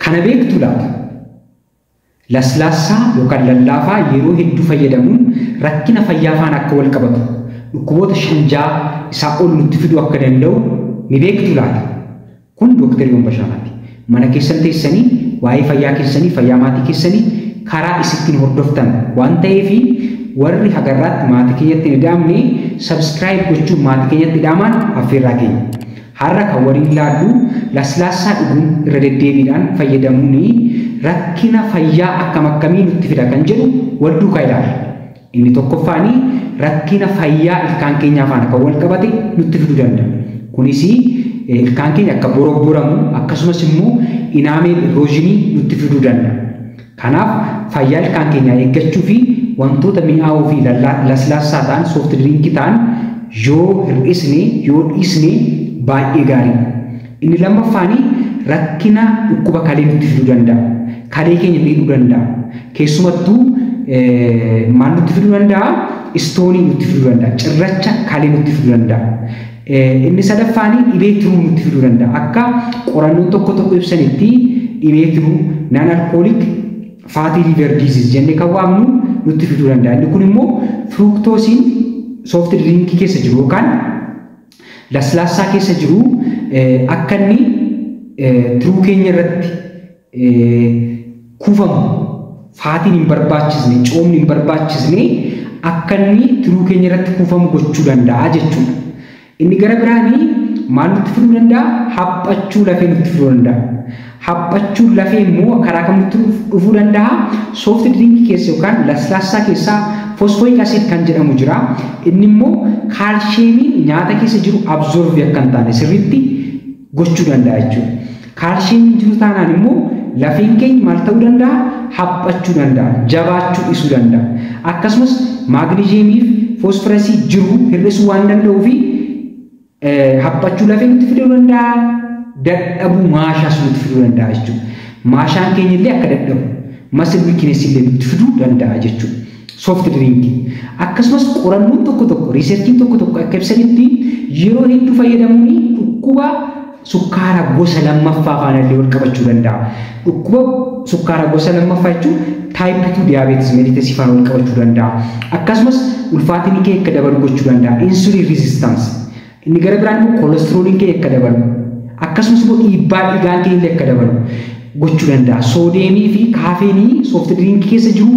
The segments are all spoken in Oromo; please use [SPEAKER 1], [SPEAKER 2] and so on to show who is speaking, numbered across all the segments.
[SPEAKER 1] Kana beektu laata? Laslaassaa yookaan lallaafaa yeroo hedduu fayyadamuun rakkina fayyaa faana akka wal qabatu dhukkuboota shanjaa isaa ol nutti fiduu akka danda'u ni beektu laata? Kun Dooktar Yoon Bashaanaati. Mana keessan teessanii waa'ee fayyaa keessanii, fayyaa maatii keessanii karaa isittiin hordoftan waan ta'eef warri hagarraatti maatii keenyatti hin ida'amne subscribe gochuun maatii keenyatti ida'amaan affeerraa keenya. Har'a kan waliin ilaallu laslaassaa dhuguun irra deddeebiidhaan fayyadamuun rakkina fayyaa akkam akkamii nutti fida kan jedhu wal duukaa ilaalla. Inni tokkoffaanii rakkina fayyaa ilkaan keenyaa faana kan wal qabate nutti fiduu danda'a. Kunis ilkaan keenya akka borobboramu akkasumas immoo enamel erosionii nutti fiduu danda'a. Kanaaf fayyaa ilkaan keenyaa eeggachuu fi wantoota mi'aawoo fi laslaassaa ta'an, soft drinkii ta'an yoo hir'isne, yoo dhiisne baay'ee gaariidha. Inni lammaffaanii rakkina dhukkuba kalee nutti fiduu danda'a. Kalee keenya miidhuu danda'a. Keessumattuu maal nutti fiduu danda'a? Stoneii nutti fiduu danda'a. Cirracha kalee nutti fiduu danda'a. Inni sadaffaanii dhibee tiruu nutti fiduu danda'a. Akka qorannoon tokko tokko ibsanitti dhibee tiruu non alcoholic fatty liver disease jennee kan waamnu nutti fiduu danda'a. Inni kun immoo fructoseiin soft drinkii keessa jiru yookaan laslaassaa keessa jiru akka inni tiruu keenya irratti kuufamu, fatiin hin barbaachisne, coomni hin barbaachisne akka inni tiruu keenya irratti kuufamu gochuu danda'a jechuudha. Inni gara biraanii maal nutti fiduu danda'a? Haphachuu lafee nutti fiduu danda'a. Haphachuun lafee immoo karaa kam nutti dhufuu danda'a? Soft drinkii keessa yookaan laslaassaa keessaa phosphoric acid kan jedhamu jira. Inni immoo calciumiin nyaata keessa jiru absorb akka hin taane sirriitti gochuu danda'a jechuudha. Calciumiin jiru taanaan immoo lafeen keenya maal ta'uu danda'a? Haphachuu danda'a, jabaachuu dhiisuu danda'a. Akkasumas magnesiumii fi phosphorusii jiru hir'isuu waan danda'uu fi haphachuu lafee nutti fiduu danda'a. Dadhabuu maashaas nutti fiduu danda'a jechuudha. Maashaan keenya illee akka dadhabu, muscle weakness illee nutti fiduu danda'a jechuudha. Soft drinkii. Akkasumas qorannoon tokko tokko, researchiin tokko tokko akka ibsanitti yeroo hedduu fayyadamuun dhukkuba sukkaara gosa lammaffaa faana illee wal qabachuu danda'a. Dhukkuba sukkaara gosa lammaffaa jechuun type 2 diabetes mellitus faana wal qabachuu danda'a. Akkasumas ulfaatinni kee akka dabalu gochuu danda'a. Insulin resistance. Inni gara biraan immoo cholesteroliin kee akka dabalu. Akkasumas immoo dhiibbaa dhiigaan kee illee akka dabalu gochuu danda'a. Sodiumii fi caffeineii soft drinkii keessa jiru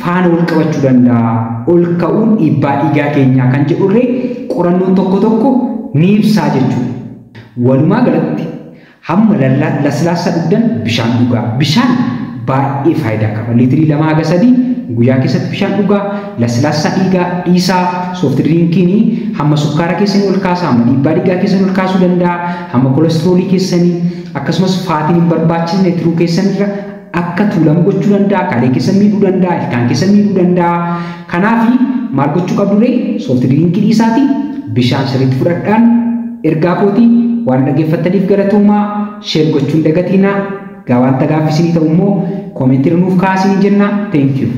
[SPEAKER 1] faana wal qabachuu danda'a. Ol ka'uun dhiibbaa dhiigaa keenyaa kan jedhurree qorannoon tokko tokko ni ibsaa jechuudha. Walumaa galatti hamma laslaassaa dhugdan bishaan dhugaa. Bishaan baay'ee faayidaa qaba. Liitirii 2 haga 3 guyyaa keessatti bishaan dhugaa, laslaassaa dhiigaa dhiisaa, soft drinkiin hamma sukkaara keessanii ol kaasa, hamma dhiibbaa dhiigaa keessanii ol kaasuu danda'a, hamma cholesterolii keessanii akkasumas fatiin hin barbaachisne tiruu keessan irra akka tuulamu gochuu danda'a, kalee keessan miidhuu danda'a, ilkaan keessan miidhuu danda'a. Kanaaf maal gochuu qabdu ree? Soft drinkii dhiisaatii bishaan sirriitti fudhadhaan ergaa kootii. Waan dhaggeeffattaniif galatoomaa, share gochuun dagatiinaa. Gaa wanta gaaffisinii ta'u immoo commentii nuuf kaasanii jenna. Thank you.